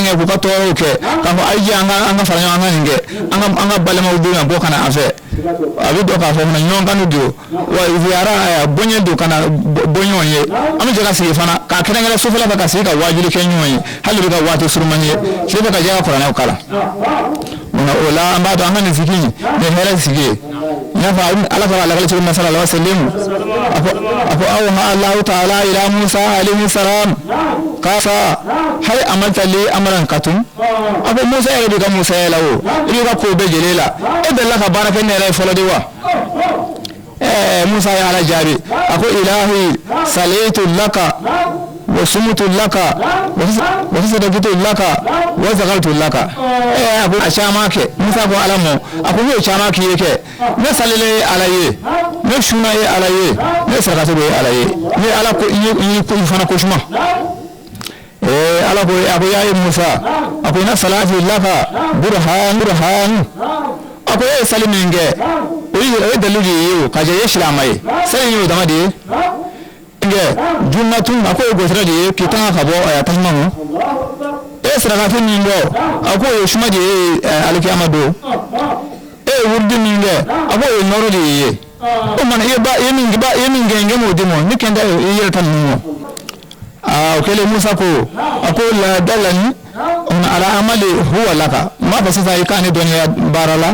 sɛgɛn k'u ka tɔɔrɔw kɛ k'a fɔ a ye jɛ an ka fara ɲɔgɔn an ka nin kɛ, an ka balimaw bɛ yan bɔ ka na an fɛ. A bɛ dɔn k'a fɔ fana ɲɔgɔn kanu don wa ziyara bonya don ka na bɔ ɲɔgɔn ye. An bɛ jɛ ka sigi fana k'a kɛrɛnkɛrɛn sufɛla fɛ ka sigi ka waajuli kɛ ɲɔgɔn ye, hali bɛ ka waati surumani ye tile fɛ ka jɛ ka kuranɛw kalan. Munna o la an b'a dɔn an ka nin sigi nin ye hɛrɛ sigi ye. I n'a fɔ Ala ka lakali cogo min na, sallallahu alaihi wasallam, a ko awha Allahu ta'ala ila Musa alayhi salam kasa hal amalta li amran katun. A ko Musa yɛrɛ b'i ka Musa yɛlɛ o, i b'i ka ko bɛɛ jɛlen la, e delila ka baara kɛ ne yɛrɛ ye fɔlɔ de wa? Musa ye Ala jaabi, a ko ilahi salaytu laka wa sumtu laka wa sadaqtu laka wa zakartu laka. A ko a caman kɛ. Musa ko Ala ma, a ko n y'o caman k'i ye kɛ, ne salilen ye Ala ye, ne sunna ye Ala ye, ne sarakati ye Ala ye, ne Ala ko i ye ko fana ko suma. Ala ko, a ko ya ye Musa, a ko inna salati laka burhan burhan. A ko e ye sali min kɛ, o ye dalilu de ye o ka jɛ i ye silamɛ ye. Sali in y'o dama de ye kɛ junnatun, a ko o ye gɔtɛrɛ de ye k'i tanga ka bɔ tasuma ma. E ye sarakati min bɔ, a ko o ye suma de ye alikiyama don. E ye wurudi min kɛ, a ko o ye nɔrɔ de ye. O mana i ye ba i ye min ba i ye min kɛ, n kɛ m'o di ma ni kɛn tɛ i yɛrɛ ta ninnu ma. Aa, o kɛlen Musa ko, a ko la dalani ala amali huwa laka. N b'a fɔ sisan i k'a ne dɔnniya baara la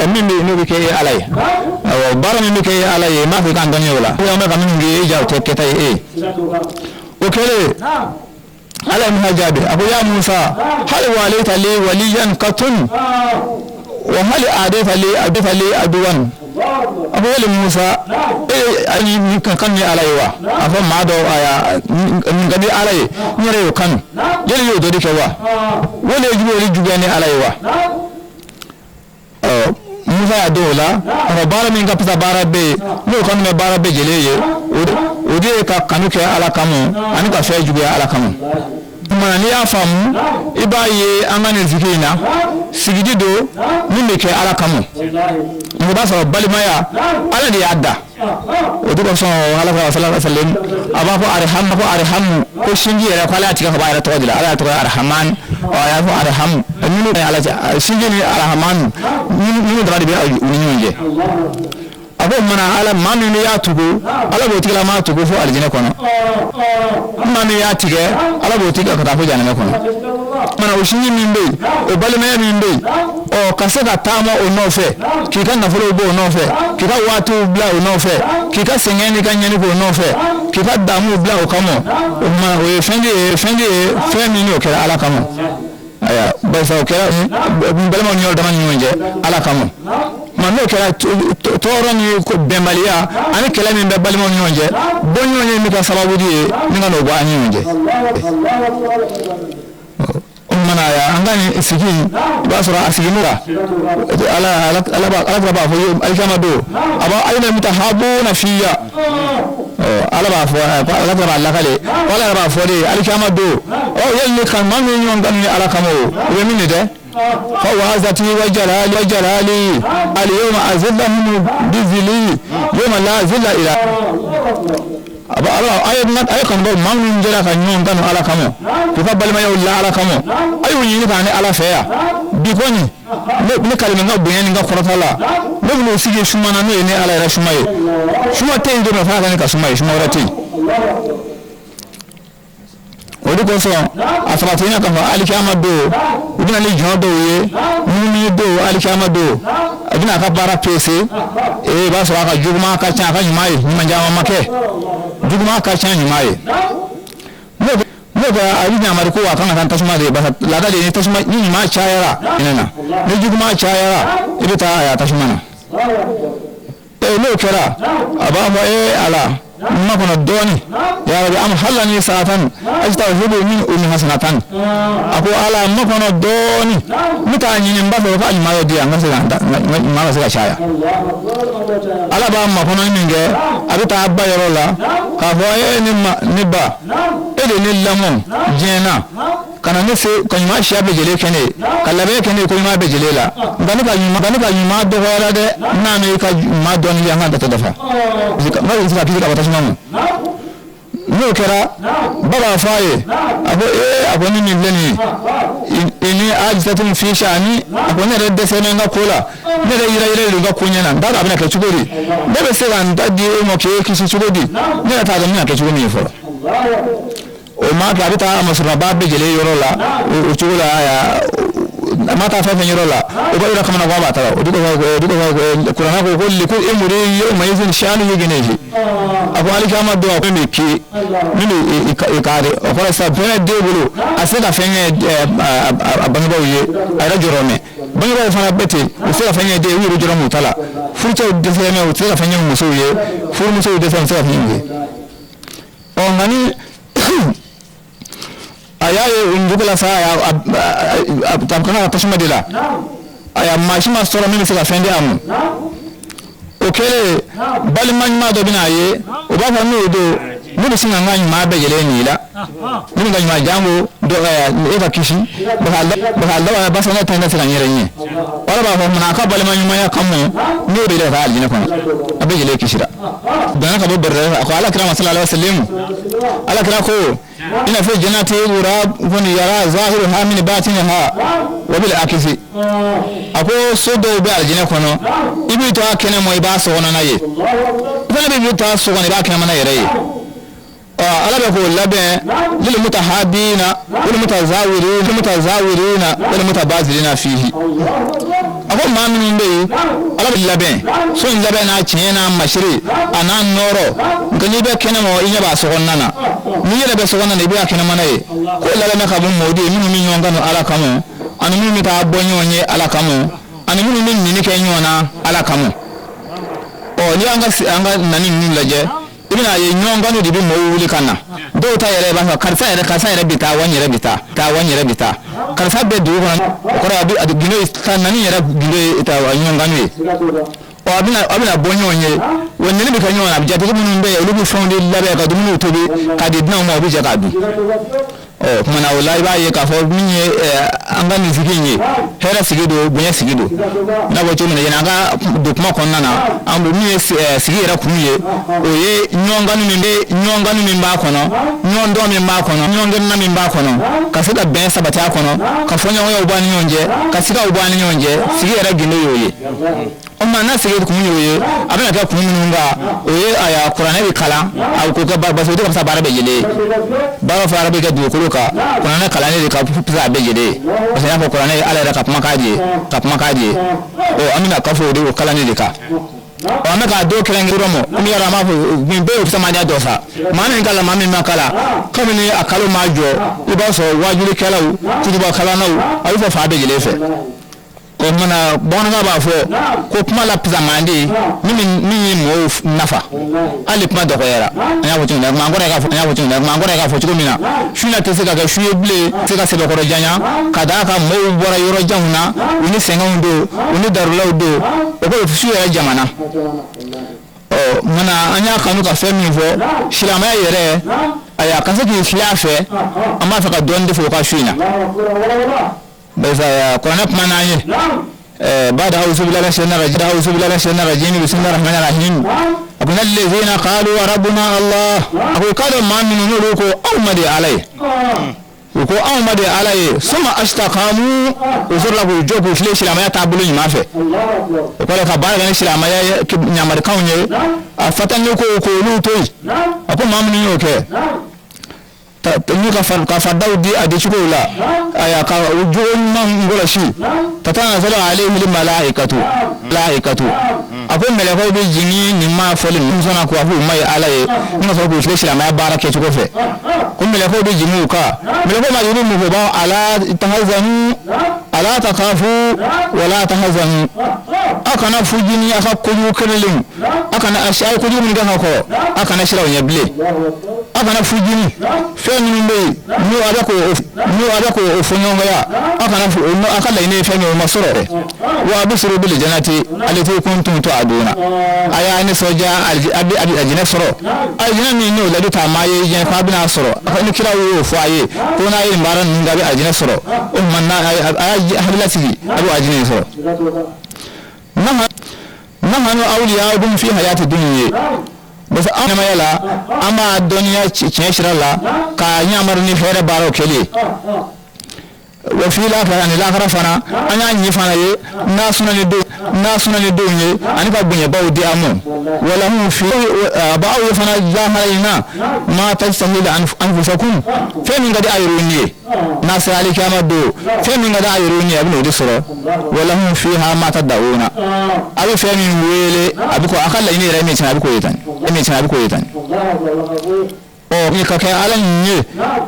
min bɛ yen n'o bɛ kɛ e Ala ye. Awɔ, baara min bɛ kɛ e Ala ye, n b'a fɔ i k'an dɔnniya o la. An bɛ ka minnu kɛ e ja o tɛ kɛta ye e ye. O kɛlen Ala ye Musa jaabi, a ko ya Musa hal walayta li waliyan katun wa hal adayta li adayta li aduwan. A ko yali Musa, e ayi nin kan kan ni Ala ye wa? A fɔ maa dɔ aya nin ka di Ala ye, n yɛrɛ y'o kanu, yali y'o dɔ de kɛ wa? Wala ye jugu ye juguya ni Ala ye wa? Ɔ, Musa y'a dɔn o la a fɔ baara min ka fisa baara bɛɛ ye, n'o kanu bɛ baara bɛɛ jɛlen ye, o de ye ka kanu kɛ Ala kama ani ka fɛn juguya Ala kama. Kumana n'i y'a faamu, i b'a ye an ka nin sigi in na, sigidi don min bɛ kɛ Ala kama. I b'a sɔrɔ balimaya, Ala de y'a da. O de kosɔn Ala ko sallallahu alaihi wasallam, a b'a fɔ arhamu, ko arhamu, ko sinji yɛrɛ, ko Ala y'a tigɛ ka bɔ a yɛrɛ tɔgɔ de la. Ala y'a tɔgɔ ye arhaman. Ɔ, a y'a fɔ arhamu minnu ye Ala cɛ sinji ni arhaman minnu dama de bɛ u ni ɲɔgɔn cɛ. A ko mana Ala maa min y'a tugu, Ala b'o tigilama tugu fo alijinɛ kɔnɔ. Maa min y'a tigɛ, Ala b'o tigɛ ka taa fo jahanama kɔnɔ. Mana o sinji min bɛ yen, o balimaya min bɛ yen, ɔ, ka se ka taama o nɔfɛ, k'i ka nafolow bɔ o nɔfɛ, k'i ka waatiw bila o nɔfɛ, k'i ka sɛgɛn n'i ka ɲɛni k'o nɔfɛ, k'i ka damuw bila o kama, o tuma o ye fɛn de ye, fɛn de ye, fɛn min n'o kɛra Ala kama. Ayiwa, barisa o kɛra balimaw ni ɲɔgɔn dama ni ɲɔgɔn cɛ Ala kama. Ma n'o kɛra, tɔɔrɔ ni bɛnbaliya ani kɛlɛ min bɛ balimaw ni ɲɔgɔn cɛ, bɔ ɲɔgɔn ye min kɛ sababu de ye min ka n'o bɔ an ni ɲɔgɔn cɛ. O mana an ka nin sigi, i b'a sɔrɔ a sigi la Ala Ala Ala Ala b'a fɔ alikiyama don, a b'a ayina mutahabuna fiya. Ala b'a fɔ, Ala b'a lakale ko Ala yɛrɛ b'a fɔ de alikiyama don, ɔ, yali ne kan maa min ɲɔgɔn kanu ni Ala kama, o bɛ min de dɛ fa wa'azati wa jalali wa jalali al-yawma azillahum bi zilli yawma la zilla illa. A b'a ala a ye kanubaw, maa minnu jɛra ka ɲɔgɔn kanu Ala kama, k'u ka balimayaw la Ala kama, a y'u ɲini k'an ni Ala fɛ yan bi kɔni. Ne kalime n ka bonya ni n ka kɔrɔta la, ne bɛn'o sigi suma na, n'o ye ne Ala yɛrɛ suma ye. Suma tɛ yen don min f'a ka ne ka suma ye, suma wɛrɛ tɛ yen. O de kosɔn a sabatila k'a fɔ alikiyama don, u bɛna ni jɔn dɔw ye minnu don alikiyama don, a bɛna a ka baara pese. Ee, i b'a sɔrɔ a ka juguman ka ca a ka ɲuman ye, ɲuman caman ma kɛ, juguman ka ca ɲuman ye. N'o kɛra, a bɛ ɲamari ko a kan ka taa tasuma de ye, parce que laada de ye ni tasuma ni ɲuman cayara hinɛ na, ni juguman cayara, i bɛ taa a tasuma na. Ee, n'o kɛra, a b'a fɔ ee Ala, n makɔnɔ dɔɔni, ya Rabbi am halani sa'atan astaghfiru min umi hasanatan. A ko Ala, n makɔnɔ dɔɔni, n bɛ taa ɲini n b'a fɛ o ka ɲuman dɔ di yan, n ka se ka ɲuman ka se ka caya. Ala b'a makɔnɔ min kɛ, a bɛ taa ba yɔrɔ la k'a fɔ e ne ma, ne ba, e de ne lamɔ diɲɛ na ka na ne se ka ɲuman siya bɛɛ lajɛlen kɛ ne ye, ka labɛn kɛ ne ye ko ɲuman bɛɛ lajɛlen la. Nka ne ka ɲuman dɔgɔyara dɛ, n'a ma i ka ɲuman dɔɔni di, an ka tɛ dafa n ka se ka kisi ka bɔ tasuma ma. N'o kɛra, ba b'a fɔ a ye, a ko ee, a ko ni min filɛ nin ye, inni ajizatun fi sha'ani, a ko ne yɛrɛ dɛsɛlen bɛ n ka ko la, ne yɛrɛ yira yira de n ka ko ɲɛ na, n t'a dɔn a bɛna kɛ cogo di, ne bɛ se ka n ta di e ma k'e kisi cogo di, ne yɛrɛ t'a dɔn n bɛna kɛ cogo min ye fɔlɔ. O maa kɛ a bɛ taa a masurunna bɛɛ lajɛlen yɔrɔ la o cogo la, a ma taa fɛn fɛn yɔrɔ la, o b'a yɔrɔ kamana ko a b'a ta o de ko kuranɛ ko ko likulli imri'in yawma izin sha'nu yughnihi. A ko alikiyama don, a ko min bɛ ki min bɛ i kari, o kɔrɔ sisan fɛn den bolo, a se ka fɛn kɛ a bangebaaw ye, a yɛrɛ jɔrɔ mɛ bangebaaw fana bɛ ten, u se ka fɛn kɛ den ye, u yɛrɛ jɔrɔ m'u ta la. Furucɛw dɛsɛ mɛ u tɛ se ka fɛn kɛ musow ye, furumusow dɛsɛ u tɛ se ka fɛn kɛ. Ɔ nka ni a y'a ye o cogo la sa, a kan ka tasuma de la, a maa si ma sɔrɔ min bɛ se ka fɛn di a ma. O kɛlen, balima ɲuman dɔ bɛna a ye, o b'a fɔ n'o don, ne bɛ sin ka n ka ɲuman bɛɛ lajɛlen nin i la, ne bɛ ka ɲuman jango dɔ e ka kisi baka laban basa ne ta ne se ka n yɛrɛ ɲɛ. Wala b'a fɔ munna a ka balima ɲumanya kama n'o de yɛrɛ ka alijinɛ kɔnɔ, a bɛɛ lajɛlen kisira. Donna ka bɔ bɛrɛ, a ko ala kira ma sallallahu alaihi wasallam, ala kira ko inna fi jannati ghurafun yara zahiruha min batiniha wa bil akisi. A ko so dɔw bɛ alijinɛ kɔnɔ, i b'i to a kɛnɛ ma, i b'a sokɔnɔna ye, i fana b'i to a so kɔnɔ, i b'a kɛnɛmana yɛrɛ ye. Ɔ ala bɛ k'o labɛn lil mutahabina wal mutazawirina wal mutazawirina wal mutabazilina fihi. A ko maa minnu bɛ yen, ala bɛ labɛn so in labɛn n'a tiɲɛ n'a masiri a n'a nɔɔrɔ, nka n'i bɛ kɛnɛ ma, i ɲɛ b'a sokɔnɔna na, n'i yɛrɛ bɛ sokɔnɔna na, i bɛ a kɛnɛmana ye. K'o labɛn bɛ ka bɔ mɔɔ de ye minnu bɛ ɲɔgɔn kanu ala kama, ani minnu bɛ taa bɔ ɲɔgɔn ye ala kama, ani minnu bɛ nini kɛ ɲɔgɔn na ala kama. Ɔ n'i y'an ka an ka nani ninnu lajɛ, i bɛna ye ɲɔgɔn kanu de bɛ mɔgɔw wuli ka na. Dɔw ta yɛrɛ b'a fɔ karisa yɛrɛ, karisa yɛrɛ bɛ taa wa, n yɛrɛ bɛ taa taa wa, n yɛrɛ bɛ taa, karisa bɛ dugu kɔnɔ, o kɔrɔ a bɛ a gindo ka nani yɛrɛ gindo ye ta ɲɔgɔn kanu ye. Ɔ a bɛna bɔ ɲɔgɔn ye wa, nini bɛ kɛ ɲɔgɔn na. Jatigi minnu bɛ yen, olu bɛ fɛnw de labɛn ka dumuniw tobi k'a di dunanw ma, u bɛ jɛ k'a dun. Ɔ tuma na o la, i b'a ye k'a fɔ min ye an ka nin sigi in ye, hɛrɛ sigi don, bonya sigi don. I n'a fɔ cogo min na, yanni an ka don kuma kɔnɔna na, an bɛ min ye sigi yɛrɛ kun ye, o ye ɲɔgɔn kanu min bɛ, ɲɔgɔn kanu min b'a kɔnɔ, ɲɔgɔn dɔn min b'a kɔnɔ, ɲɔgɔn gɛrɛnna min b'a kɔnɔ, ka se ka bɛn sabati a kɔnɔ, ka fɔɲɔgɔnyaw bɔ an ni ɲɔgɔn cɛ, ka sigaw bɔ an ni ɲɔgɔn cɛ. Sigi yɛrɛ gindo y'o ye. O tuma n'a sigi kun y'o ye, a bɛna kɛ kun minnu kan, o ye ayiwa kuranɛ bɛ kalan, a ko kɛ parce que o de ka fisa baara bɛɛ lajɛlen ye. Baara fara bɛ kɛ dugukolo kan, kuranɛ kalanni de ka fisa a bɛɛ lajɛlen ye, parce que n y'a fɔ kuranɛ ye ala yɛrɛ ka kumakan de ye, ka kumakan de ye. Ɔ an bɛna kafo o de o kalanni de kan. Ɔ an bɛ k'a dɔw kɛrɛnkɛrɛn ma komi yɔrɔ an b'a fɔ nin bɛɛ ye fisamaniya dɔ sa, maa min kala, maa min ma kala, kabini a kalo ma jɔ, i b'a sɔrɔ waajulikɛlaw, kutuba kalannaw, a bɛ fɔ fan bɛɛ lajɛlen fɛ. O kumana bamanankan b'a fɔ ko kuma la fisamandi min ye mɔgɔw nafa, hali kuma dɔgɔyara. An y'a fɔ cogo min na, kuma kɔrɔ ye k'a fɔ, an y'a fɔ cogo min na, kuma kɔrɔ ye k'a fɔ cogo min na, su na tɛ se ka kɛ su ye bilen, se ka sɛbɛkɔrɔ janya ka d'a kan mɔgɔw bɔra yɔrɔ janw na, u ni sɛgɛnw don, u ni darulaw don, o ko su yɛrɛ jamana. Ɔ mana an y'a kanu ka fɛn min fɔ silamɛya yɛrɛ, ayiwa, ka se k'i filɛ a fɛ, an b'a fɛ ka dɔɔnin de fɔ o ka su in na. Barisa kuranɛ kuma n'an ye بعد أعوذ بالله من الشيطان الرجيم، أعوذ بالله من الشيطان الرجيم، بسم الله الرحمن الرحيم. A ko الذين قالوا ربنا الله. A ko k'a dɔn maa minnu n'olu ko anw ma de ala ye, u ko anw ma de ala ye, ثم استقاموا, u sɔrɔla k'u jɔ k'u file silamɛya taabolo ɲuman fɛ. O kɔrɔ ka baara kɛ ni silamɛya ɲamarikanw ye, a fatani ko k'olu to yen. A ko maa minnu y'o kɛ n'u ka faridaw di a dicogow la, ayiwa, ka jogo ɲuman kɔlɔsi, تتنزل عليهم الملائكة ملائكة. A ko mɛlɛkɛw bɛ jigin nin maa fɔli ninnu sɔnna k'u fɔ u ma ye ala ye, n'u sɔrɔ k'u file silamɛya baara kɛcogo fɛ, ko mɛlɛkɛw bɛ jigin u kan. Mɛlɛkɛw ma jigin mun fɔ? B'a ألا تحزنوا ألا تخافوا ولا تحزنوا. Aw kana fujini a ka kojugu kɛlenw, a kana a ye kojugu minnu kɛ ka kɔrɔ, a kana siran o ɲɛ bilen. A kana fujini fɛn minnu bɛ yen n'o a bɛ k'o fɔɲɔgɔnya, a kana a ka laɲini ye fɛn min ye, o ma sɔrɔ. وأبشروا بالجنة التي كنتم توعدون. A y'a nisɔndiya, a bɛ alijinɛ sɔrɔ, alijinɛ min n'o layidu ta maa ye diɲɛ k'a bɛna sɔrɔ, ni kiraw y'o fɔ a ye ko n'a ye nin baara ninnu kɛ, a bɛ alijinɛ sɔrɔ. O tuma n'a a y'a hakili lasigi, a bɛ alijinɛ in sɔrɔ. نحن أولياؤكم في الحياة الدنيا. Parce que an ɲɛnamaya la an b'a dɔnniya tiɲɛ sira la k'a yamaru ni hɛrɛ baaraw kɛli ye wa fi lakara ani lakara fana an y'a ɲini fana ye n'a suna ni denw n'a suna ni denw ye ani ka bonyabaw di an ma walahum fi a b'aw ye fana lahara in na ma tashtahi anfusakum fɛn min ka di a yɛrɛw ni ye n'a sera alikiyama don fɛn min ka di a yɛrɛw ni ye a bɛna o de sɔrɔ walahum fiha ma tad'una a bɛ fɛn min wele a bɛ ko a ka laɲini yɛrɛ min tiɲɛ a bɛ k'o ye tan min tiɲɛ a bɛ k'o ye tan ɔ ni ka kɛ ala nin ye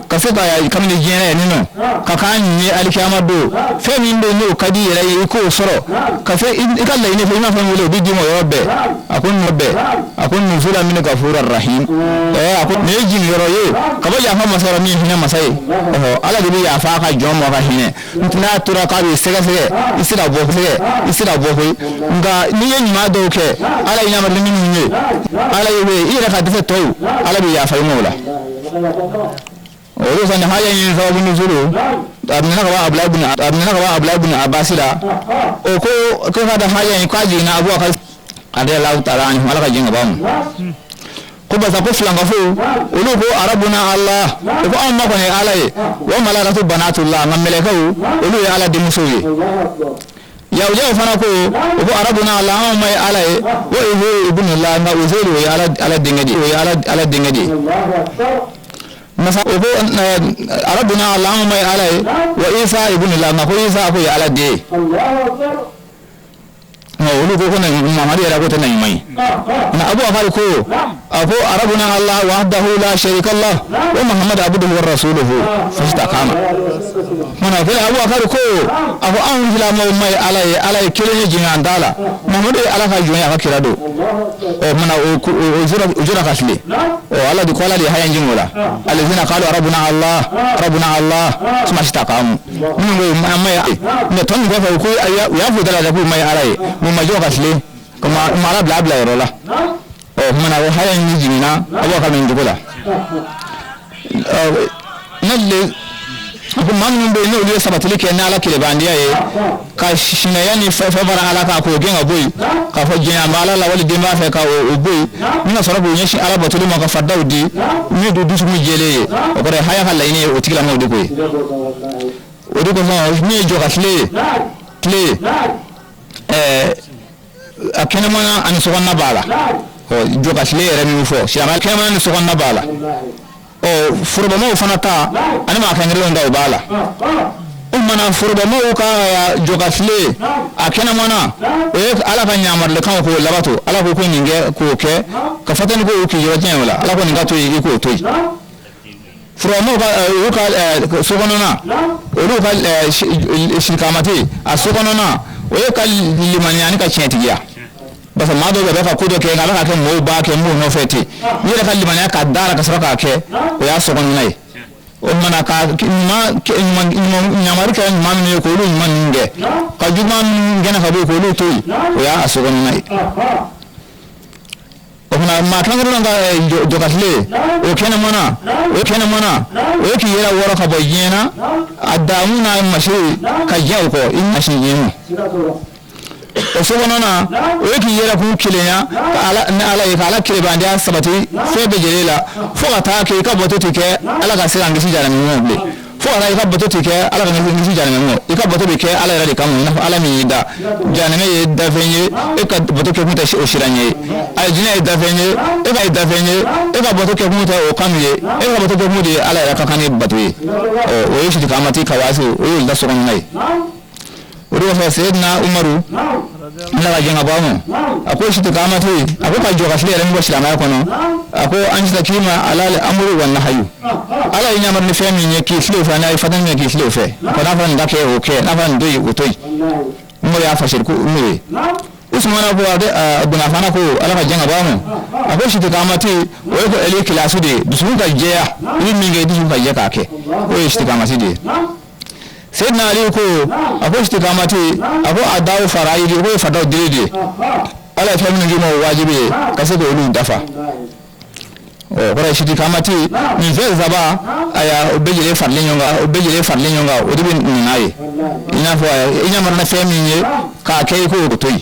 ka se ka kabini diɲɛ yɛrɛ nɔ ka k'an nin ye alikiyama don fɛn min bɛ n'o ka di i yɛrɛ ye i k'o sɔrɔ ka se i ka laɲini fɛ i m'a fɛn wele o bɛ d'i ma o yɔrɔ bɛɛ a ko nin bɛɛ a ko nuzula min gafura rahim ɛɛ a ko nin ye jigiyɔrɔ ye ka bɔ yafa masa yɔrɔ min ye hinɛ masa ye ɔhɔ ala de bɛ yafa a ka jɔn ma ka hinɛ n'a tora k'a bɛ sɛgɛsɛgɛ i se ka bɔ sɛgɛ i se ka bɔ koyi nka n'i ye ɲuman dɔw kɛ ala ye yamaru ni minnu ye ala ye wele i yɛrɛ ka dɛsɛ tɔw ala bɛ yafa i ma o la o de kosɔn nin haya in sababu nuzulu a minɛna ka bɔ Abulayi bin a minɛna ka bɔ Abulayi bin Abasi la o ko ko ka da haya in k'a jiginna Abubakar radiyallahu ta'ala anhu ala ka jɛn ka b'a ma ko basa ko filankafow olu ko arabuna Allah o ko anw ma kɔni ye ala ye wa malaikatu banatullah nka mɛlɛkɛw olu ye ala denmusow ye yahudiyaw fana ko o ko arabuna Allah anw ma ye ala ye wa uzairu ibnullah nka uzairu o ye ala ala denkɛ de ye o ye ala ala denkɛ de ye masa o ko arabuna Allah anw ma ye ala ye wa isa ibnullah nka ko isa ko ye ala den ye nka olu ko ko Muhamadu yɛrɛ ko tɛ na ɲuman ye nka Abubakar ko a ko arabuna Allah wahdahu la sharika lah wa Muhammadu abduhu wa rasuluhu fastakama mana ko Abubakar ko a ko anw silamɛw ma ye ala ye ala ye kelen ye jɛɲɔgɔn t'a la Muhamadu ye ala ka jɔn ye a ka kira don ɔ mana o o jɔra ka tilen ɔ ala de ko ala de ye haya in jigin o la alazina qalu rabbuna Allah rabbuna Allah suma stakamu minnu ko an ma ye mɛ tɔ ninnu kɔfɛ ko u y'a fɔ da la k'u ma ye ala ye mun ma jɔ ka tilen ka ma ala bila a bila yɔrɔ la ɔ o tuma na o haya in jiginna Abubakar nin cogo la ne le a ko maa minnu bɛ yen n'olu ye sabatili kɛ ni ala kelebandiya ye ka sinaya ni fɛn fɛn fara ala kan k'o gɛn ka bɔ yen k'a fɔ jɛnya b'a ala la wali den b'a fɛ ka o bɔ yen ni ka sɔrɔ k'u ɲɛsin ala batoli ma ka faridaw di min don dusukun jɛlen ye o kɔrɔ ye haya ka laɲini ye o tigilamɔgɔw de ko ye o de kosɔn min ye jɔ ka tile ye tile ye ɛɛ a kɛnɛmana ani sokɔnɔna b'a la ɔ jɔ ka tile yɛrɛ min fɔ silamɛya kɛnɛmana ni sokɔnɔna b'a la ɔ forobamaw fana ta ani maa kɛrɛnkɛrɛnlenw ta o b'a la o mana forobamaw ka jɔ ka tile a kɛnɛmana o ye ala ka ɲamarilikanw k'o labato ala ko ko nin kɛ k'o kɛ ka fatani ko k'i yɔrɔ janya o la ala ko nin ka to yen i k'o to yen forobamaw ka olu ka sokɔnɔna olu ka sirikamati a sokɔnɔna o ye ka limaniya ni ka tiɲɛtigiya parce que maa dɔw bɛ ka ko dɔ kɛ nka a bɛ ka kɛ mɔgɔw b'a kɛ m'o nɔfɛ ten n'i yɛrɛ ka limaniya ka da la ka sɔrɔ k'a kɛ o y'a sokɔnɔna ye o tuma ka ɲuman ɲamaru kɛra ɲuman min ye k'olu ɲuman ninnu kɛ ka juguman minnu gɛnna ka bɔ yen k'olu to yen o y'a sokɔnɔna ye o tuma maa kɛrɛnkɛrɛnnenw ka jɔkatile o kɛnɛmana o kɛnɛmana o ye k'i yɛrɛ wɔrɔ ka bɔ diɲɛ na a damu n'a masiri ka diɲɛ o kɔ i ma sin diɲɛ ma o so kɔnɔna o ye k'i yɛrɛ kun kelenya ka ala ni ala ye ka ala kelebandiya sabati fɛn bɛɛ lajɛlen la fo ka taa kɛ i ka bato tɛ kɛ ala ka se k'an kisi jahanama ma bilen fo ka taa i ka bato tɛ kɛ ala ka kisi jahanama ma i ka bato bɛ kɛ ala yɛrɛ de kama i n'a fɔ ala min y'i da jahanama ye dafɛn ye e ka bato kɛ kun tɛ o siran ye alijinɛ ye dafɛn ye e ka dafɛn ye e ka bato kɛ kun tɛ o kanu ye e ka bato kɛ kun de ye ala yɛrɛ ka kan ni bato ye ɔ o ye sirikamati kawasi o y'olu da sokɔnɔna ye o de kosɔn seyidina umaru ala ka jɛn ka bɔ a ma a ko sitikamati a ko ka jɔ ka tile yɛrɛ min bɔ silamɛya kɔnɔ a ko an tastakima alal amuru wa nahayu ala ye yamaru ni fɛn min ye k'i tile o fɛ n'a ye fatani min ye k'i tile o fɛ ko n'a fɔra nin ka kɛ o kɛ n'a fɔra nin to yen o to yen umaru y'a fasiri ko n'o ye usumana ko a bin afana ko ala ka jɛn ka bɔ a ma a ko sitikamati o ye ko eli kilasi de ye dusukun ka jɛya i bɛ min kɛ i dusukun ka jɛ k'a kɛ o ye sitikamati de ye Seyidina Ali ko a ko istikamati a ko adawu farayidi ko ye faridaw dili de ye ala ye fɛn minnu k'i ma o wajibi ye ka se k'olu dafa O kɔrɔ ye sitikamati nin fɛn saba, aya, o bɛɛ lajɛlen faralen ɲɔgɔn kan, o bɛɛ lajɛlen faralen ɲɔgɔn kan, o de bɛ nin n'a ye. I n'a fɔ i ɲamarana fɛn min ye k'a kɛ, i k'o to yen.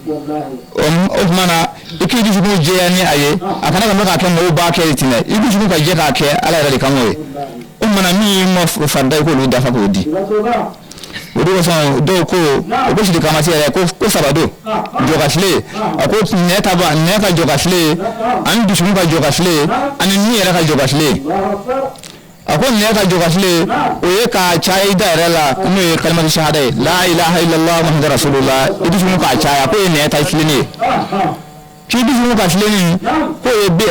O tuma na, i k'i dusukun jɛya ni a ye, a kana ka mɛn k'a kɛ mɔgɔw b'a kɛ ten dɛ, i dusukun ka jɛ k'a kɛ Ala yɛrɛ de kama. O ye o mana min y'i ma farida, i k'olu dafa k'o di. O de kosɔn dɔw ko o ko sitikamati yɛrɛ ko saba don. Jɔkafile, a ko nɛ ta ba nɛ ka jɔkafile, ani dusukun ka jɔkafile, ani ni yɛrɛ ka jɔkafile. A ko nɛ ka jɔkafile, o ye k'a caya i da yɛrɛ la, n'o ye kalimatu shahada ye, la ilaha illallah muhammadu rasulullah. I dusukun k'a caya, k'o ye nɛ ta tilennen ye. K'i dusukun ka tilenni, k'o ye bi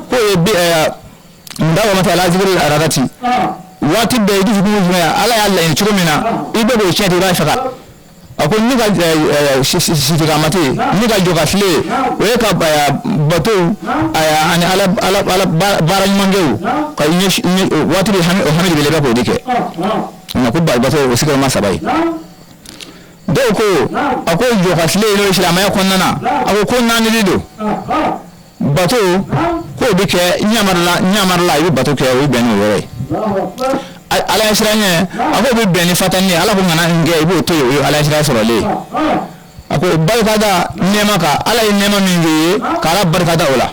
k'o ye bi mudawamata ala zikiri aradati. Waati bɛɛ i dusukun jumɛn, Ala y'a laɲini cogo min na, i bɛ k'o tiɲɛ ten, i b'a faga. A ko ni ka sitikamati, ni ka jɔkafile, o ye ka bato ani Ala Ala Ala baara ɲumankɛw ka ɲɛ waati bɛ hami, o hami de bɛ bɛ k'o de kɛ. Nka ko bato, o sigiyɔrɔma saba ye. Dɔw ko a ko jɔkafile, n'o ye silamɛya kɔnɔna na, a ko ko naani de don. Bato, k'o bɛ kɛ ɲamarila, ɲamarila i bɛ bato kɛ, o bɛ bɛn n'o yɔrɔ ye. Ala ye siran ɲɛ, a k'o bɛ bɛn ni fatani ye. Ala ko ŋana n kɛ, i b'o to yen, o ye Ala ye siran sɔrɔlen ye. A ko barikada nɛɛma kan, Ala ye nɛɛma min k'i ye, k'Ala barikada o la.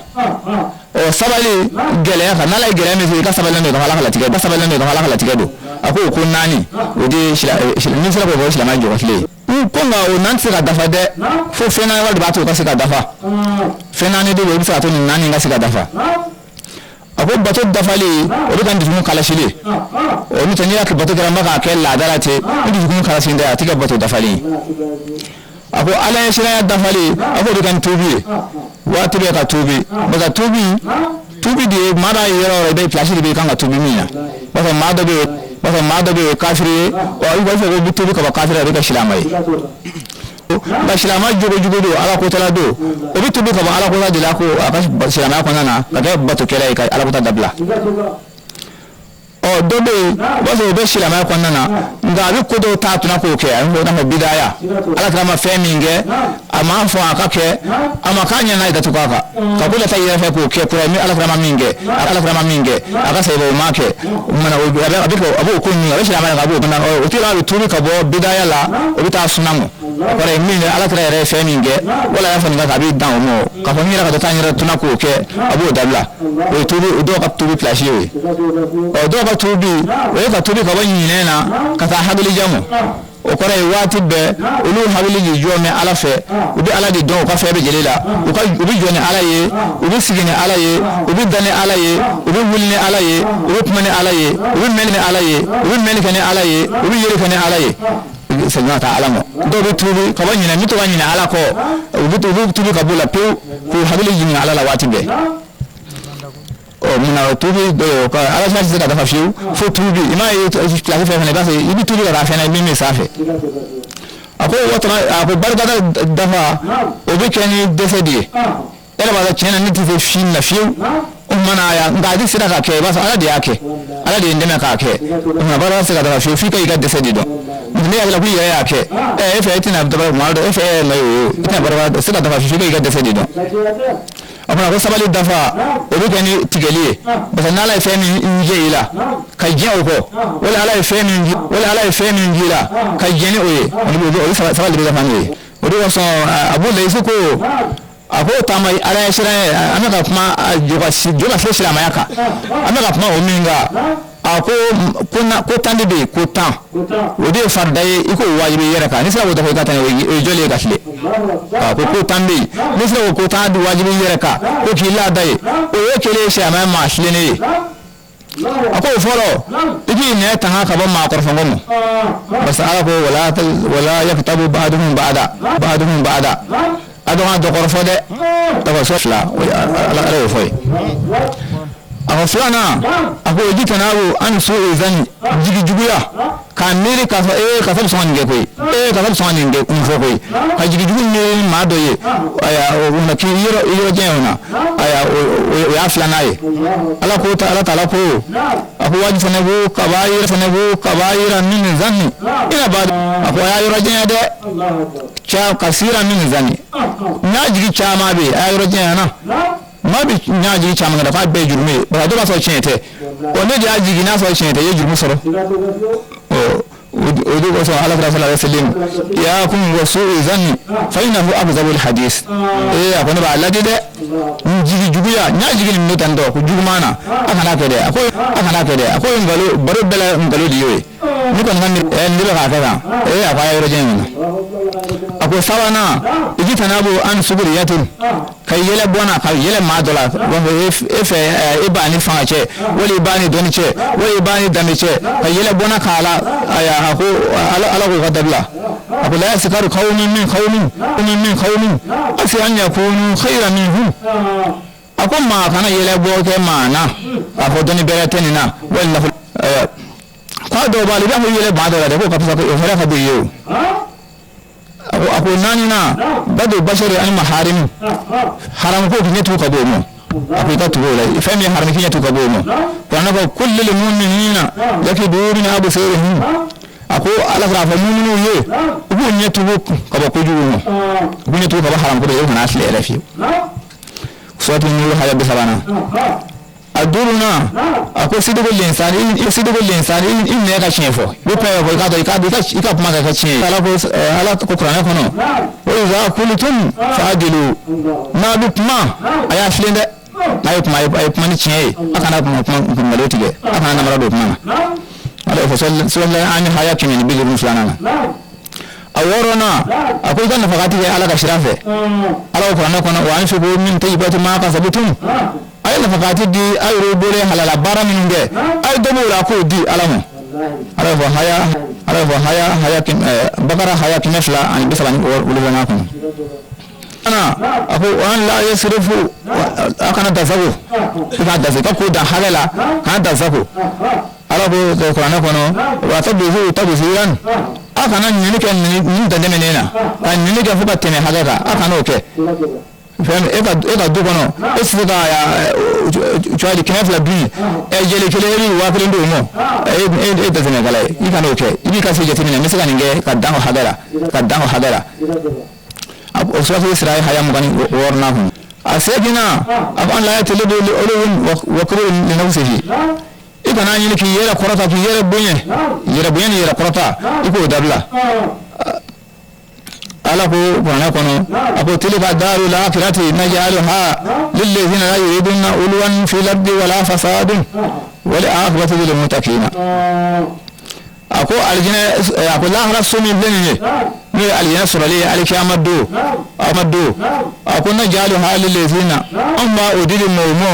Ɔ sabali gɛlɛya kan, n'Ala ye gɛlɛya min fɛ, i ka sabali don ka Ala ka latigɛ, i ka sabali don ka Ala ka latigɛ don. A ko o ko naani, o de ye n'i sera k'o fɔ, o ye silamɛya jɔkafile ye. Ko nka o naani tɛ se ka dafa dɛ, fo fɛn naani wɛrɛ de b'a to o ka se ka dafa. Fɛn naani de bɛ yen, i bɛ se ka to nin naani ka se ka dafa. A ko bato dafalen, o de ka dusukun kalasili. O n'o tɛ, n'i y'a kɛ bato kɛra n bɛ k'a kɛ laada la ten, ni dusukun kalasili tɛ, a tɛ kɛ bato dafalen ye. A ko Ala ye siranya dafalen, a k'o de ka nin tuubi ye, waati bɛɛ ka tuubi. Parce que tuubi, tuubi de ye maa b'a ye yɔrɔ o yɔrɔ, i bɛ place de bɛ yen kan ka tuubi min na. Parce que maa dɔ bɛ yen, parce que maa dɔ bɛ yen, o ye kafiri ye. Ɔ i b'a fɔ ko i bɛ tuubi ka bɔ kafiri la, i bɛ kɛ silamɛ ye. Nka silamɛ jogo jugu don, Ala kotala don, o bɛ tuubi ka bɔ Ala kota de la, ko a ka silamɛya kɔnɔna na ka kɛ batokɛla ye, ka Ala kota dabila. Ɔ dɔ bɛ yen, o b'a sɔrɔ o bɛ silamɛya kɔnɔna na, nka a bɛ ko dɔw ta tuna k'o kɛ, a bɛ fɔ i n'a fɔ bidaya. Ala kira ma fɛn min kɛ, a m'a fɔ a ka kɛ, a ma k'a ɲɛna, ye datugu a kan ka ko lata i yɛrɛ fɛ k'o kɛ kura ye min Ala kira ma min kɛ, Ala kira ma min kɛ, a ka sahiba o m'a kɛ. O kumana o a bɛ a b'o ko ninnu, a bɛ silamɛya la, a b'o o tigi a bɛ tuubi ka bɔ bidaya la, o bɛ taa suna mɔ. O kɔrɔ ye min ye, Ala kira yɛrɛ ye fɛn min kɛ, wala y'a fɔ nin kan, a bɛ dan o ma k'a fɔ n yɛrɛ ka taa n yɛrɛ tuna k'o kɛ, a b'o dabila. O ye tuubi, o dɔw ka tuubi place y'o ye. Ɔ dɔw ka tuubi, o ye ka tuubi ka bɔ ɲinɛ na ka taa hakilija ma. O kɔrɔ ye waati bɛɛ olu hakili de jɔ mɛn Ala fɛ, u bɛ Ala de dɔn u ka fɛn bɛɛ lajɛlen la, u ka u bɛ jɔ ni Ala ye, u bɛ sigi ni Ala ye, u bɛ da ni Ala ye, u bɛ wuli ni Ala ye, u bɛ kuma ni Ala ye, u bɛ mɛnni ni Ala ye, u bɛ mɛnni kɛ ni Ala ye, u bɛ yeli kɛ ni Ala ye, segin ka taa Ala ma. Dɔw bɛ tuubi ka bɔ ɲinɛ, min to ka ɲinɛ Ala kɔ, u bɛ tuubi ka b'o la pewu k'u hakili jigin Ala la waati bɛɛ. Ɔ munna tuubi ka Ala tɛ se ka dafa fiyewu fo tuubi? I m'a ye kilasi fɛn fɛn na, i b'a sɔrɔ i bɛ tuubi ka taa fɛn na min bɛ sanfɛ. A ko watara, a ko barikada dafa, o bɛ kɛ ni dɛsɛ de ye. E yɛrɛ b'a dɔn tiɲɛ na ne tɛ se fi na fiyewu. O tuma na yan, nka a tɛ sera ka kɛ, i b'a sɔrɔ Ala de y'a kɛ, Ala de ye n dɛmɛ k'a kɛ. O tuma barika tɛ se ka dafa fiyewu f'i ka i ka dɛsɛ de dɔn. Ne hakili la ko i yɛrɛ y'a kɛ, ɛ e fɛ e tɛna dabara kuma dɔ e fɛ, e yɛrɛ ma ye o ye, i tɛna barika se ka dafa fiyewu f'i ka i ka dɛsɛ de dɔn. A fana ko sabali dafa, o bɛ kɛ ni tigɛli ye, parce que n'Ala ye fɛn min jɛ i la ka diɲɛ o kɔ, wala Ala ye fɛn min wala Ala ye fɛn min k'i la ka diɲɛ ni o ye, o bɛ sabali de bɛ dafa n'o ye. O de kosɔn Abu Layisi ko, a ko taama Ala ye siran ye, an bɛ ka kuma jɔ ka jɔ ka se silamɛya kan, an bɛ ka kuma o min kan, a ko ko na ko 10 de bɛ yen, ko 10, o de ye farida ye, i k'o wajibi i yɛrɛ kan. N'i sera k'o dafa, i ka tan, o ye jɔlen ye ka tile. A ko ko 10 bɛ yen, n'i sera k'o ko 10 wajibi i yɛrɛ kan, ko k'i laada ye, o ye kelen ye silamɛya maa tilennen ye. A ko o fɔlɔ, i k'i nɛ tanga ka bɔ maa kɔrɔfɔngɔ ma, parce que Ala ko wala wala yaktabu ba'duhum ba'da ba'duhum ba'da, a dɔn ka dɔ kɔrɔfɔ dɛ. Tɔgɔ so fila, o ye Ala, Ala y'o fɔ ye. A ko filanan, a ko ijtinabu an su'i zanni, jigi juguya k'a miiri k'a fɔ ee karisa bɛ sɔn ka nin kɛ koyi, ee karisa bɛ sɔn ka nin kɛ nin fɔ koyi, ka jigi jugu miiri ni maa dɔ ye, aya, o na k'i yɔrɔ i yɔrɔ janya o na, aya, o y'a filanan ye. Ala ko ta Ala taala ko, a ko wajibi fana ko kabayira fana ko kabayira min zanni ina ba, a ko a y'a yɔrɔ janya dɛ, ca kasira min zanni, n'a jigi caman bɛ yen, a y'a yɔrɔ janya na. Maa bɛ ɲa jigi caman kɛ k'a bɛɛ ye jurumu ye, parce que dɔw b'a sɔrɔ tiɲɛ tɛ. Ɔ, ne de y'a jigi, n'a sɔrɔ tiɲɛ tɛ, i ye jurumu sɔrɔ. Ɔ, o de kosɔn Ala kira sallallahu alaihi wasallam iyyakum wa su'u zanni fa innahu akdhabul hadith. Ee, a ko ne b'a ladi dɛ, n jigi juguya, n y'a jigi nin tan tɔ ko juguman na, a kana kɛ dɛ. A ko a kana kɛ dɛ. A ko nkalon baro bɛɛ la, nkalon de y'o ye. Ne kɔni ka mi ne bɛ k'a kɛ tan. Ee, a ko a ye yɔrɔ jan in na. A ko sabanan, ijtinabu an sukuriyatin, ka yɛlɛ bɔnna, ka yɛlɛ maa dɔ la. B'a fɔ e fɛ, e b'a ni fanga cɛ, wali i b'a ni dɔnni cɛ, wali i b'a ni danbe cɛ, ka yɛlɛ bɔnna k'a la. Aya, a ko Ala k'o ka dabila. A ko la yaskaru qawmin min qawmin min qawmin asa an yakunu khayran minhum. A ko maa kana yɛlɛ bɔ kɛ maa na k'a fɔ dɔnni bɛrɛ tɛ nin na, wali nafolo k'a dɔw b'a la, i b'a fɔ i yɛlɛ maa dɔ la dɛ, k'o ka fisa, o hɛrɛ ka bon i ye. O a ko naaninan, gaddu basari an maharimi, haram ko k'i ɲɛ tugu ka bɔ o ma. A ko i ka tugu o la, fɛn min ye haram, k'i ɲɛ tugu ka bɔ o ma. Kuranɛ ko kullil mu'minina yaghuddu min absarihim. A ko Ala k'a fɔ mu'miniw ye, u k'u ɲɛ tugu ka bɔ kojugu ma, u k'u ɲɛ tugu ka bɔ haram ko de, u kana filɛ yɛrɛ fiyewu. Suratu Nur haya 30nan. A duurunan, a ko sidikul lisani, i sidikul lisani, i nɛn ka tiɲɛ fɔ. I bɛ kuma fɔ, i k'a dɔn i ka kuma ka kɛ tiɲɛ ye. Ala ko, Ala ko kuranɛ kɔnɔ wa iza kultum fa'dilu, n'a bɛ kuma, a y'a filen dɛ. N'a ye kuma, a ye kuma ni tiɲɛ ye. A kana kuma nkalon tigɛ, a kana namara don kuma na. Ala fɔ sura an haya 152nan na. A wɔɔrɔnan, a ko i ka nafakati kɛ Ala ka sira fɛ. Ala ko kuranɛ kɔnɔ wa anfiqu min tayyibati ma kasabtum, a ye nafakati di a yɛrɛ bolo halala baara minnu kɛ, a ye dɔ b'o la k'o di Ala ma. Ala fɔ haya, Ala fɔ haya Bakara haya 237nan kɔnɔ. Ana a ko an la yasrifu, a kana dasago, i ka dasa, i ka ko dan hakɛ la, kana dasago. Ala ko kuranɛ kɔnɔ wa tabziru tabziran, a kana ɲini kɛ nin dantɛmɛnen na, ka ɲini kɛ fo ka tɛmɛ hakɛ kan, a kana o kɛ. Fɛn e ka du kɔnɔ, e tɛ se ka cogoya di 200 dun ɛ jɛli kelen, e bɛ 1000 d'o ma, e e dantɛmɛkɛla ye. I kana o kɛ, i b'i ka se jateminɛ, n bɛ se ka nin kɛ ka dan o hakɛ la, ka dan o hakɛ la. O suratu Isra haya 26nan kɔnɔ. A seginna, a ko an la yatalibu li uluwin wa kibrin li nafsihi, i kana ɲini k'i yɛrɛ kɔrɔta, k'i yɛrɛ bonya, yɛrɛ bonya ni yɛrɛ kɔrɔta, i k'o dabila. Ala ko kuranɛ kɔnɔ, a ko tilka daru lakirati naj'aluha lillazina la yuriduna uluwan fil ardi wala fasadun wal aqibatu lil muttaqina. A ko alijinɛ, a ko lahara so min filɛ nin ye, n'o ye alijinɛ sɔrɔli ye alikiyama don, a ma don, a ko naj'aluha lillazina, an b'a o dili mɔgɔw ma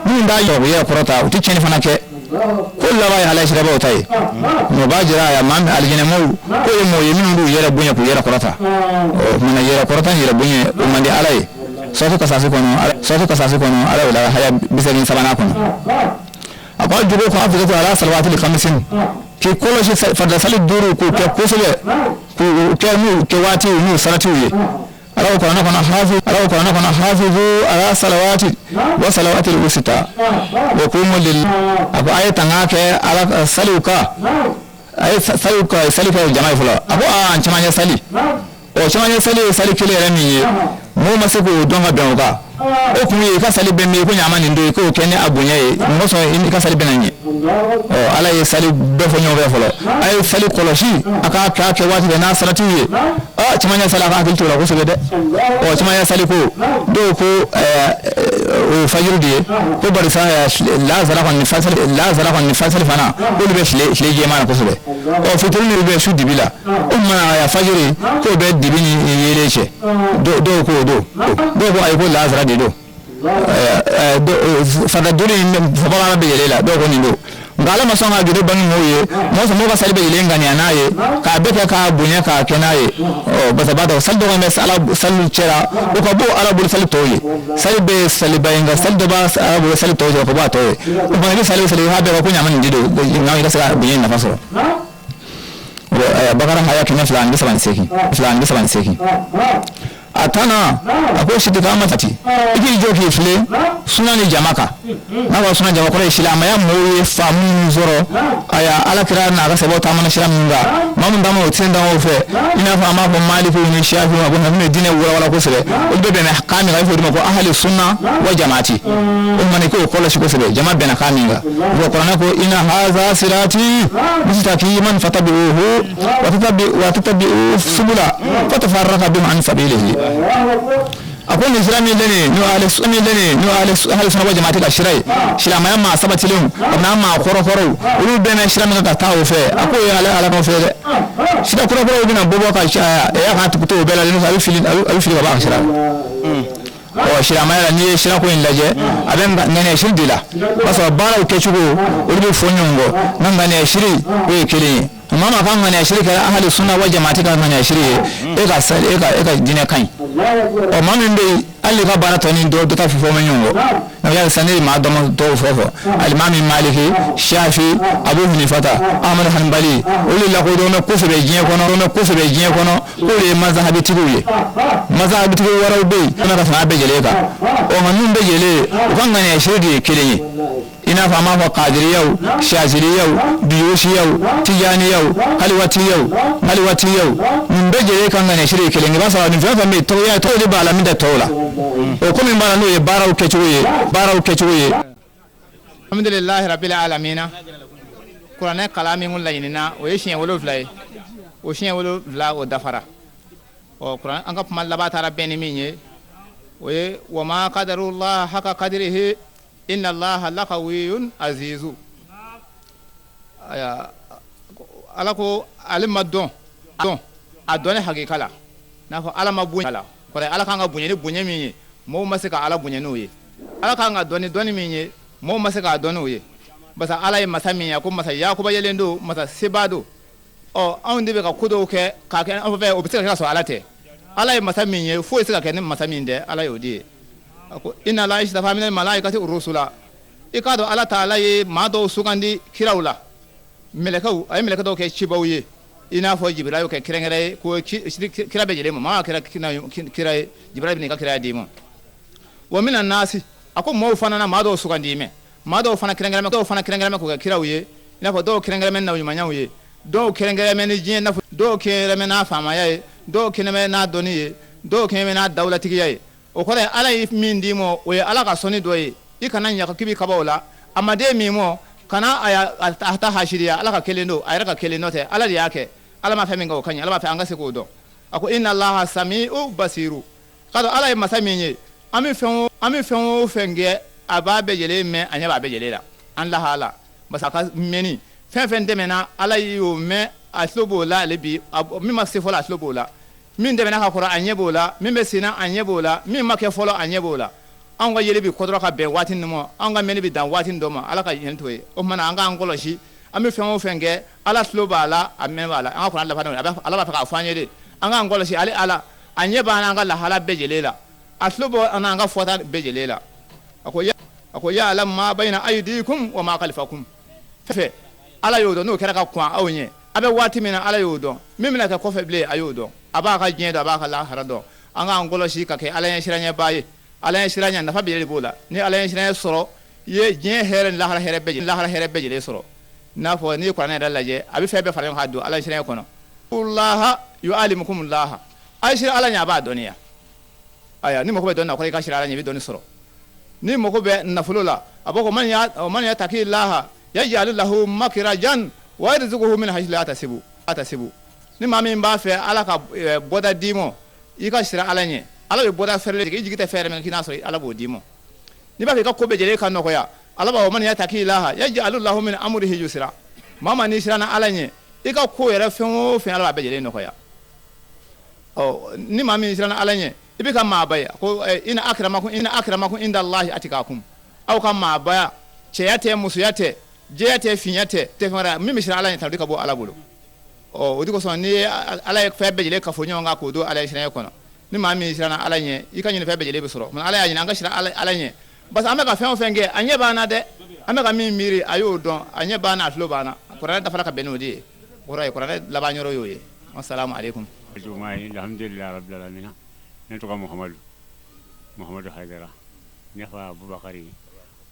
minnu b'a yɛrɛ kɔrɔta, u tɛ tiɲɛni fana kɛ, ko laban ye Ala sirabaw ta ye. O b'a jira a maa alijinɛmaw k'o ye mɔgɔ ye minnu b'u yɛrɛ bonya, k'u yɛrɛ kɔrɔta. O kumana yɛrɛ kɔrɔta ni yɛrɛ bonya, o man di Ala ye. Suratu Kasasi kɔnɔ, suratu Kasasi kɔnɔ, Ala y'o la haya 83nan kɔnɔ. A ko a jogo ko hafizatu ala salawatil khamsin, k'i kɔlɔsi farida sali duuru, k'o kɛ kosɛbɛ, k'o kɛ n'u kɛ waatiw n'u saratiw ye. Ala ko kuranɛ kɔnɔ hafi, Ala ko kuranɛ kɔnɔ hafizu ala salawati wa salawatil wusta wa qumu lil. A ko a ye tanga kɛ Ala saliw kan, a ye saliw ka sali kɛ jama ye fɔlɔ. A ko aa, cɛmancɛ sali, o cɛmancɛ sali ye sali kelen yɛrɛ min ye, mɔgɔw ma se k'o dɔn ka bɛn o kan. O kun ye i ka sali bɛ min ye, ko ɲama nin don, i k'o kɛ ni a bonya ye, mɔgɔ sɔn i ka sali bɛ na ɲɛ. Ɔ, Ala ye sali bɛɛ fɔ ɲɔgɔn fɛ fɔlɔ, a ye sali kɔlɔsi, a k'a kɛ waati bɛɛ n'a saratiw ye. Ɔ, cɛmancɛ sali, a ka hakili t'o la kosɛbɛ dɛ. Ɔ, cɛmancɛ sali ko dɔw ko o ye fajiri de ye, ko barisa lazara kɔni fasali, lazara kɔni fasali fana, k'olu bɛ tile jɛman na kosɛbɛ. Ɔ, fitiri ni bɛ su dibi la, o tuma fajiri k'o bɛ dibi ni yeelen cɛ. Dɔw k'o don, dɔw ko ayi, ko lazara de don. Farida duuru in fɔbaga bɛ yɛlɛ la, dɔw ko nin don. Nka Ala ma sɔn ka gindo bange mɔgɔw ye, mɔgɔ sɔn mɔgɔw ka sali bɛ yɛlɛ ŋaniya n'a ye, k'a bɛɛ kɛ k'a bonya, k'a kɛ n'a ye. Ɔ, basa b'a dɔn sali dɔ bɛ Ala sali cɛla, o ka bɔ Ala bolo sali tɔw ye. Sali bɛ ye saliba ye, nka sali dɔ b'a Ala bolo sali tɔw cɛ, o ka bɔ a tɔ ye. O fana i bɛ sali sali ha bɛɛ ko ɲama nin de don, nka i ka se ka bonya nafa sɔrɔ. Bakara haya 238, 238. A A tannan, a ko sitikamati, i k'i jɔ k'i filɛ suna ni jama kan. N'a fɔra suna jama, kɔrɔ ye silamɛya mɔgɔw ye faamu min sɔrɔ, aya, ala kira n'a ka sahabaw taamana sira min kan, maa min taama o sen taamaw fɛ, i n'a fɔ an b'a fɔ Maliku ni Shafi, a ko ninnu ye diinɛ walawala kosɛbɛ, olu bɛɛ bɛnna kan min kan, a bɛ fɔ o de ma ko ahali sunna wa jamaati. O tuma na, i k'o kɔlɔsi kosɛbɛ, jama bɛnna kan min kan. Wa kuranɛ ko inna haza sirati mustaqiman fattabi'uhu wa tattabi'u subula fatafarraqa bikum an sabilihi. A ko nin sira min filɛ nin ye, n'o ale min filɛ nin ye, n'o ale ahali sunna wa jamaati ka sira ye, silamɛya maa sabatilenw n'a maa kɔrɔkɔrɔw, olu bɛnna sira min kan ka taa o fɛ, a k'o ye ale ala k'o fɛ dɛ. Sira kɔrɔkɔrɔw bɛna bɔ bɔ ka caya, ɛ y'a kana tugu o bɛɛ la, a bɛ fili, a bɛ fili ka bɔ a ka sira la. Ɔ, silamɛya la, n'i ye sirako in lajɛ, a bɛ ŋaniya siri de la, o b'a sɔrɔ baaraw kɛcogo, olu bɛ fɔ ɲɔgɔn kɔ, nka ŋaniya siri, o ye kelen ye. Maa maa ka ŋaniya siri kɛra ahali sunna wa jamaati ka ŋaniya siri ye, e ka sali, e ka diinɛ ka ɲi. Ɔ, maa min bɛ yen, hali ka baara tɔ ni dɔ dɔ ta fɔ ma ɲɔgɔn kɔ, nka yali sisan, ne ye maa dɔ dɔw fɔ alimami Maliki, Shafi, Abu Hanifata, Ahmadu Hanbali, olu lakodɔn bɛ kosɛbɛ diɲɛ kɔnɔ, bɛ kosɛbɛ diɲɛ kɔnɔ, k'olu ye mazahabitigiw ye. Mazahabitigiw wɛrɛw bɛ yen ka tɛmɛ a bɛɛ lajɛlen kan. Ɔ, nka ninnu bɛɛ lajɛlen, u ka ŋaniya siri de ye kelen ye, i n'a fɔ an b'a fɔ kadiriyaw, shaziliyaw, biyosiyaw, tijaniyaw, haliwatiyaw, haliwatiyaw, nin bɛɛ lajɛlen ka ŋaniya siri ye kelen ye. I b'a sɔrɔ nin fɛn fɛn bɛ yen, tɔgɔya tɔgɔ de b'a la min tɛ tɔw la. O ko min b'a la, n'o ye baaraw kɛcogo ye, baaraw kɛcogo ye. Alhamdulilahi rabbil alamina. Kuranɛ kalan min kun laɲinina, o ye siɲɛ 7 ye. O siɲɛ 7, o dafara. Ɔ, kuran an ka kuma laban taara bɛn ni min ye, o ye wama qadarullah haka qadrihi inna allaha laqawiyyun azizu. Aya, ala ko ale ma dɔn dɔn a dɔnni hakika la, n'a fɔ ala ma bonya la kɔrɔ, ala kan ka bonya ni bonya min ye, mɔgɔw ma se ka ala bonya n'o ye. Ala kan ka dɔn ni dɔnni min ye, mɔgɔw ma se k'a dɔn n'o ye. Basa ala ye masa min ye, a ko masa yakuba yelen don, masa seba don. Ɔ, anw de bɛ ka ko dɔw kɛ k'a kɛ an fɛ, o bɛ se ka kɛ ka sɔrɔ ala tɛ. Ala ye masa min ye, foyi tɛ se ka kɛ ni masa min tɛ, ala y'o di ye. A ko inna allaha istafa minal malaikati rusula. I k'a dɔn, ala taala ye maa dɔw sugandi kiraw la, mɛlɛkɛw. A ye mɛlɛkɛ dɔw kɛ cibaw ye, i n'a fɔ Jibira y'o kɛ kɛrɛnkɛrɛn ye ko kira bɛɛ lajɛlen ma. Maa kɛra kira ye, Jibira bɛ n'i ka kiraya d'i ma. Wa mina nasi, a ko mɔɔw fana na maa dɔw sugandi mɛ, maa dɔw fana kɛrɛnkɛrɛn, dɔw fana kɛrɛnkɛrɛn k'o kɛ kiraw ye, i n'a fɔ dɔw kɛrɛnkɛrɛn nabiɲumanyaw ye, dɔw kɛrɛnkɛrɛn ni diɲɛ nafolo, dɔw kɛrɛnkɛrɛn n'a faamaya ye, dɔw kɛrɛnkɛrɛn n'a dɔnni ye, dɔw kɛrɛnkɛrɛn n'a dawulatigiya ye. O kɔrɔ ye, ala ye min d'i ma, o ye ala ka sɔnni dɔ ye. I kana ɲaga k'i bɛ kaba o la. A ma den min ma, kana a ta hasiriya. Ala ka kelen don, a yɛrɛ ka kelen nɔ tɛ, ala de y'a kɛ. Ala ma fɛn min kɛ, o ka ɲi. Ala b'a fɛ an ka se k'o dɔn. A ko inna allaha sami'u basiru. K'a dɔn ala ye masa min ye, an bɛ fɛn o fɛn kɛ, a b'a bɛɛ lajɛlen mɛn, a ɲɛ b'a bɛɛ lajɛlen la. An lahala parce que a ka mɛnni, fɛn fɛn tɛmɛna, ala y'o mɛn, a tulo b'o la. Ale bi min ma se fɔlɔ, a tulo b'o la. Min tɛmɛna ka kɔrɔ, a ɲɛ b'o la. Min bɛ senna, a ɲɛ b'o la. Min ma kɛ fɔlɔ, a ɲɛ b'o la. Anw ka yeli bɛ kɔdɔrɔ ka bɛn waati nin ma, anw ka mɛnni bɛ dan waati dɔ ma, ala ka ɲɛni t'o ye. O tuma na, an k'an kɔlɔsi, an bɛ fɛn o fɛn kɛ, ala tulo b'a la, a mɛn b'a la. An ka kuranɛ laban n'o ye. Ala b'a fɛ k'a fɔ an ye de, an k'an kɔlɔsi. Ale ala, a ɲɛ b'an an ka lahala bɛɛ lajɛlen la, a tulo bɛ an ka fɔta bɛɛ lajɛlen la. A ko ya'lamu ma bayna aydikum wa ma khalfakum. Fɛ ala y'o dɔn, n'o kɛra ka kɔn aw ɲɛ, a bɛ waati min na, ala y'o dɔn. Min bɛna kɛ kɔfɛ bilen, a y'o dɔn. A b'a ka diɲɛ dɔn, a b'a ka lahara dɔn. An k'an kɔlɔsi ka kɛ ala ɲɛ siranɲɛbaa ye. Ala ɲɛ siranɲɛ nafa bɛɛ de b'o la. Ni ala ɲɛ siranɲɛ sɔrɔ, i ye diɲɛ hɛrɛ ni lahara hɛrɛ bɛɛ, lahara hɛrɛ bɛɛ lajɛlen sɔrɔ. N'a fɔ n'i ye kuranɛ yɛrɛ lajɛ, a bɛ fɛn bɛɛ fara ɲɔgɔn kan ka don ala ɲɛ siranɲɛ kɔnɔ. Laha yu'alimukum laha, a ye siran ala ɲɛ, a b'a dɔnniya. Ayiwa, ni mako bɛ dɔnni na, kɔrɔ i ka siran ala ɲɛ, i bɛ dɔnni sɔrɔ. Ni mako bɛ nafolo la, a b'a fɔ man yattaqi laha yaj'al lahu makhrajan wa yarzuquhu min haythu la yahtasibu yahtasibu. Ni maa min b'a fɛ ala ka bɔda d'i ma, i ka siran ala ɲɛ, ala bɛ bɔda fɛrɛ i jigi tɛ fɛn min k'i n'a sɔrɔ, ala b'o d'i ma. N'i b'a fɛ i ka ko bɛɛ lajɛlen ka nɔgɔya, ala b'a fɔ man yattaqi laha yaj'al lahu min amrihi yusra. Maa ma n'i siranna ala ɲɛ, i ka ko yɛrɛ fɛn o fɛn, ala b'a bɛɛ lajɛlen nɔgɔya. Ɔ, ni maa min siranna ala ɲɛ, i bɛ ka maaba ye. Ko inna akramakum, inna akramakum inda Allahi atqakum. Aw ka maabaya, cɛya tɛ, musoya tɛ, jɛya tɛ, finya tɛ, tɛ fɛn wɛrɛ, min bɛ siran ala ɲɛ, tanu ka bɔ ala bolo. Ɔ, o de kosɔn, n'i ye ala ye fɛn bɛɛ lajɛlen kafo ɲɔgɔn kan k'o don ala ye siranɲɛ kɔnɔ, ni maa min siranna ala ɲɛ, i ka ɲini fɛn bɛɛ lajɛlen bɛ sɔrɔ. Ala y'a ɲini an ka siran ala ɲɛ, parce que an bɛ ka fɛn o fɛn kɛ, a ɲɛ b'an na dɛ. An bɛ ka min miiri, a y'o dɔn, a ɲɛ b'an na, a tulo b'an na. Kuranɛ dafara ka bɛn n'o de ye. O kɔrɔ ye, kuranɛ laban yɔrɔ y'o ye. Assalamu alaikum. Alhamdulillah rabbil alamin. Ne tɔgɔ Muhamadu, Muhamadu Hayidara. Ne fa Abubakari,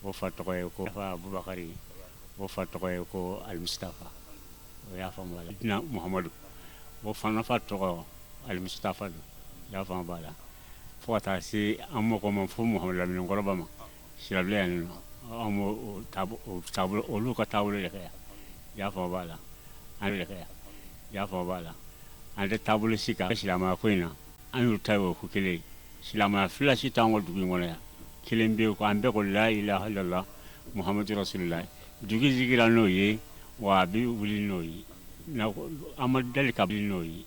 o fa tɔgɔ ye ko fa Abubakari, o fa tɔgɔ ye ko Alimustafa. O y'a faamu b'a la. Na Muhamadu, o fana fa tɔgɔ Alimustafa don. I y'a faamu b'a la. Fo ka taa se an mɔgɔ ma, fo Muhamadu Lamini Kɔrɔba ma, Sirabilen yan nɔ. An b'o taabolo, olu ka taabolo de kɛ yan. I y'a faamu b'a la. An de kɛ yan. I y'a faamu b'a la. An tɛ taabolo si kan silamɛya ko in na. An y'u ta ye o ko kelen ye. Silamɛya fila si t'an ka dugu in kɔnɔ yan. Kelen bɛ yen ko an bɛɛ ko la ilaha illallah Muhammadu rasulullah. Dugu sigira n'o ye, wa a bɛ wuli n'o ye. An ma deli ka wuli n'o ye.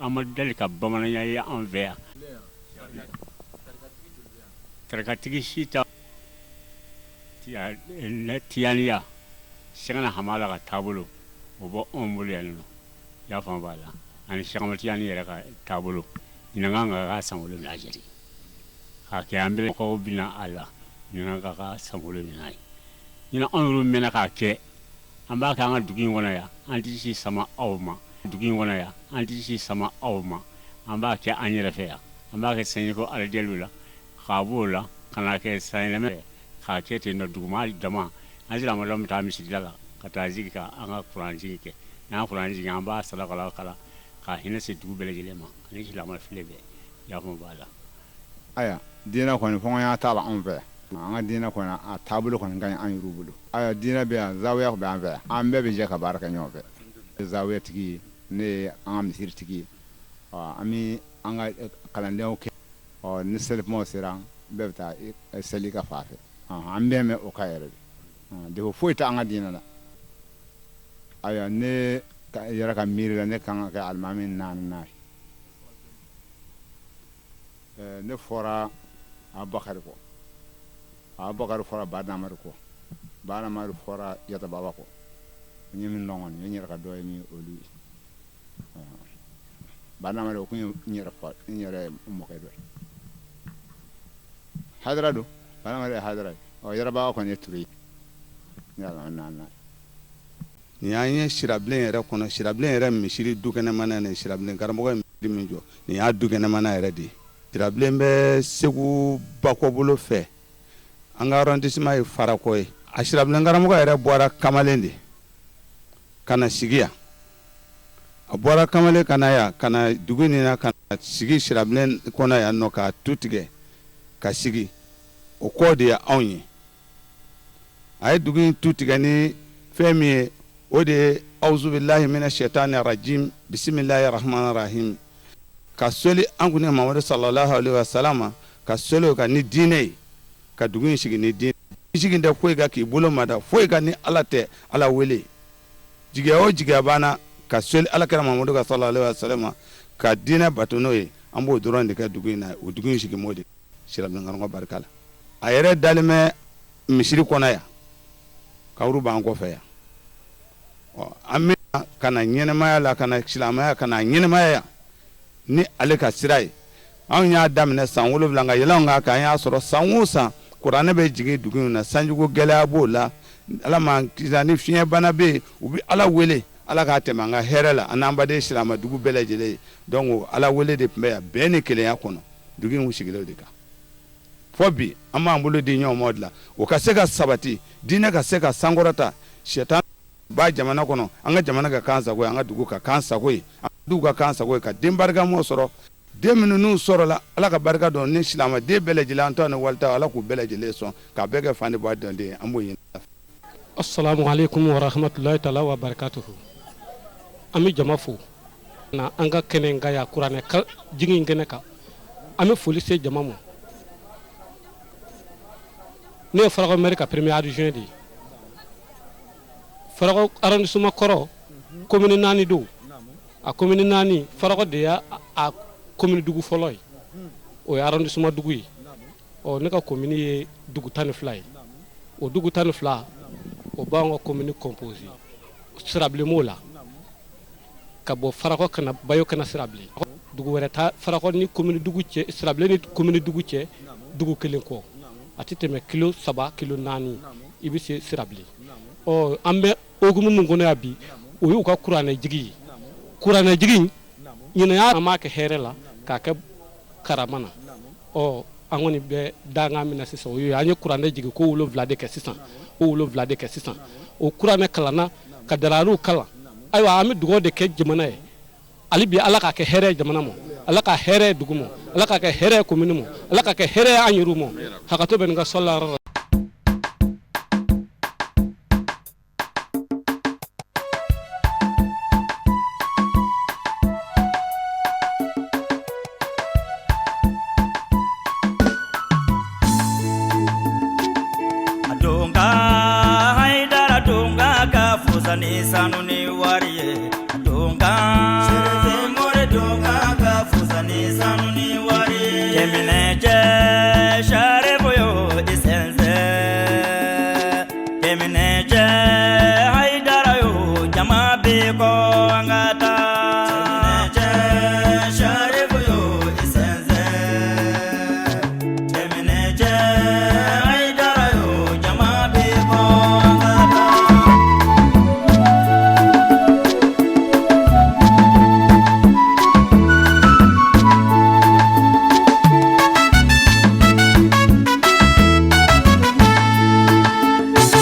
An ma deli ka bamananya ye an fɛ yan. Tarikatigi si tɛ tiyaniya Sɛkina Hamala ka taabolo, o bɔ anw bolo yan nɔ. I y'a faamu b'a la. Ani Sɛki Tijani yɛrɛ ka taabolo, ɲinan kan ka k'a san 7 jate. K'a kɛ an bɛɛ mɔgɔw bɛna a la, ɲinan ka k'a san 7 ye. Ɲinan anw yɛrɛ mɛnna k'a kɛ, an b'a kɛ an ka dugu in kɔnɔ yan, an tɛ si sama aw ma. Dugu in kɔnɔ yan, an tɛ si sama aw ma. An b'a kɛ an yɛrɛ fɛ yan. An b'a kɛ sanjiko aladeliw la, k'a b'o la, ka n'a kɛ sanyɛlɛma, k'a kɛ ten nɔ duguma dama. An silamɛw bɛ taa misirida la ka taa sigi ka an ka kuran sigi kɛ. N'an kuran sigi, an b'a saraka kalan ka hinɛ se dugu bɛɛ lajɛlen ma ani silamɛ file bɛɛ. I y'a faamu b'a la. Ayiwa, diinɛ kɔni fɔɲɔgɔnya t'a la anw fɛ yan. An ka diinɛ kɔni, a taabolo kɔni ka ɲi an yɛrɛw bolo. Ayiwa, diinɛ bɛ yan, zawiya bɛ an fɛ yan. An bɛɛ bɛ jɛ ka baara kɛ ɲɔgɔn fɛ. Zawiya tigi ye, ne ye an ka misiri tigi ye. An bɛ an ka kalandenw kɛ. Ɔ, ni selikumaw sera, bɛɛ bɛ taa seli ka fan fɛ. An bɛɛ mɛn o kan yɛrɛ de. Défaut foyi tɛ an ka diinɛ la. Ayiwa, ne yɛrɛ ka miiri la, ne kan ka kɛ alimami naaninan ye. Ne fɔra Abubakari kɔ. Abubakari fɔra Badamari kɔ. Badamari fɔra Yatababa kɔ. N ye min dɔn kɔni, n yɛrɛ ka dɔ ye min olu ye. Badamari, o kun ye n yɛrɛ fa, n yɛrɛ mɔkɛ dɔ ye. Hayidara don, Badamari ye Hayidara ye. Ɔ, Yatababa kɔni ye Ture ye. Ne y'a naaninan ye. Nin y'an ye Sirabilen yɛrɛ kɔnɔ. Sirabilen yɛrɛ misiri dukɛnɛmana nin, Sirabilen karamɔgɔ ye misiri min jɔ, nin y'a dukɛnɛmana yɛrɛ de ye. Sirabilen bɛ Segu bakɔbolo fɛ, an ka arrondissement ye Farakɔ ye. A Sirabilen karamɔgɔ yɛrɛ bɔra Kamalen de ka na sigi yan. A bɔra Kamalen ka na yan, ka na dugu nin na, ka na sigi Sirabilen kɔnɔ yan nɔ, k'a tu tigɛ ka sigi. O kɔ de ye anw ye. A ye dugu in tu tigɛ ni fɛn min ye, o de ye awuzubilahi mina sɛtani rajim bisimilahi rahmani rahim, ka soli an kun Mamadu sallallahu alaihi wa sallam, ka soli o kan ni diinɛ ye, ka dugu in sigi ni diinɛ. Sigi tɛ foyi kan k'i bolo mada foyi kan ni Ala tɛ. Ala wele jigiya o jigiya banna, ka soli Ala kira Mamadu kan sallallahu alaihi wa sallam, ka diinɛ bato n'o ye. An b'o dɔrɔn de kɛ dugu in na. O dugu in sigi m'o de Sirabilen karamɔgɔ barika la. A yɛrɛ dalen bɛ misiri kɔnɔ yan, kaburu b'an kɔfɛ yan. Ɔ, an bɛ ka na ɲɛnɛmaya la, ka na silamɛya, ka na ɲɛnɛmaya yan ni ale ka sira ye. Anw y'a daminɛ san 7 ka yɛlɛn k'a kan. An y'a sɔrɔ san o san kuranɛ bɛ jigin dugu in na. Sanjiko gɛlɛya b'o la, Ala m'an kisi, ni fiɲɛbana bɛ yen, u bɛ Ala wele, Ala k'a tɛmɛ an ka hɛrɛ la, an n'an baden silamɛ dugu bɛɛ lajɛlen ye. Donc Ala wele de tun bɛ yan bɛn ni kelenya kɔnɔ. Dugu in sigilen o de kan fɔ bi. An b'an bolo di ɲɔgɔn ma o de la, o ka se ka sabati, diinɛ ka se ka sankɔrɔta, sɛtan ba jamana kɔnɔ, an ka jamana ka k'an sago ye, an ka dugu ka k'an sago ye, an ka dugu ka k'an sago ye, ka den barikamaw sɔrɔ. Den minnu n'u sɔrɔla, Ala ka barika dɔn ni silamɛ den bɛɛ lajɛlen, an ta ni walita, Ala k'u bɛɛ lajɛlen sɔn k'a bɛɛ kɛ fan de bɔ dɔnden ye. An b'o ɲini Ala fɛ. Assalamu alaikum wa rahmatullahi ta'ala wa barakatuhu. An bɛ jama fo na an ka kɛnɛ kan yan, kuranɛ jigin kɛnɛ kan. An bɛ foli se jama ma. Ne ye Farakɔ maire ka premier adjoint de ye. Farakɔ arrondissement kɔrɔ, commune naani don. A commune naani, Farakɔ de y'a a commune dugu fɔlɔ ye, o ye arrondissement dugu ye. Ɔ, ne ka commune ye dugu 12 ye. O dugu 12, o b'an ka commune composé. Sirabilen b'o la, ka bɔ Farakɔ ka na Bayo, ka na Sirabilen. Dugu wɛrɛ ta Farakɔ ni commune dugu cɛ, Sirabilen ni commune dugu cɛ, dugu kelen kɔ, a tɛ tɛmɛ kilo 3, kilo 4, i bɛ se Sirabilen. Ɔ, an bɛ hokumu min kɔnɔ yan bi, o y'u ka kuranɛ jigi ye. Kuranɛ jigi ɲinan, an b'a kɛ hɛrɛ la k'a kɛ. karama na. Ɔ, an kɔni bɛ dangan min na sisan, o ye an ye kuranɛ jigin ko 7 de kɛ sisan, ko 7 de kɛ sisan. O kuranɛ kalanna ka darariw kalan. Ayiwa, an bɛ dugawu de kɛ jamana ye hali bi, Ala k'a kɛ hɛrɛ ye jamana ma, Ala ka hɛrɛ ye dugu ma, Ala k'a kɛ hɛrɛ ye komini ma, Ala k'a kɛ hɛrɛ ye an yɛrɛw ma. Hakɛto bɛ nin ka sɔli. Donga Haidara, donga ka fusa ni sanu ni wari ye, donga.